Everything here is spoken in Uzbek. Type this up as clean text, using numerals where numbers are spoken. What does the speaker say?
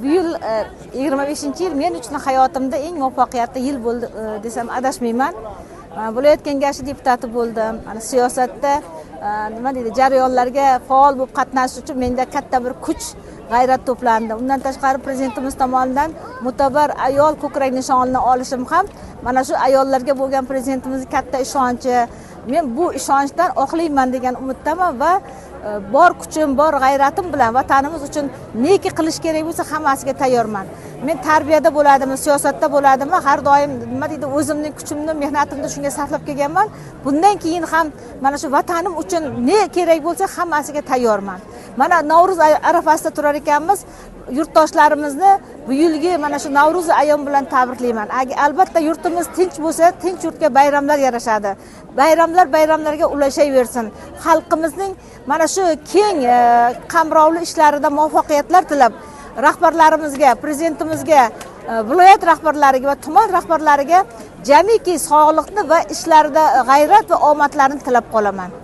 Bu yil 25-yil men uchun hayotimda eng muvaffaqiyatli yil bo'ldi desam adashmayman. Viloyat kengashi deputati bo'ldim. Mana siyosatda nima deydi, jarayonlarga faol bo'lib qatnashish uchun menda katta bir kuch, g'ayrat to'plandi. Undan tashqari prezidentimiz tomonidan mo'tabar ayol ko'krak nishonini olishim ham mana shu ayollarga bo'lgan prezidentimizning katta ishonchi. Men bu ishonchdan oqlayman degan umiddaman va bor kuchim, bor g'ayratim bilan vatanimiz uchun neki qilish kerak bo'lsa hammasiga tayyorman. Men tarbiyada bo'ladimi, siyosatda bo'ladimi, har doim nima deydi, o'zimning kuchimni, mehnatimni shunga sarflab kelganman. Bundan keyin ham mana shu vatanim uchun ne kerak bo'lsa hammasiga tayyorman. Mana Navro'z arafasida turar ekanmiz, yurtdoshlarimizni bu yilgi mana shu Navro'z ayyom bilan tabriklayman. Albatta yurtimiz tinch bo'lsa, tinch yurtga bayramlar yarashadi. Bayramlar bayramlarga ulashaversin. Xalqimizning mana shu keng qamrovli ishlarida muvaffaqiyatlar tilab, rahbarlarimizga, prezidentimizga, viloyat rahbarlariga va tuman rahbarlariga jamiki sog'liqni va ishlarida g'ayrat va omadlarni tilab qolaman.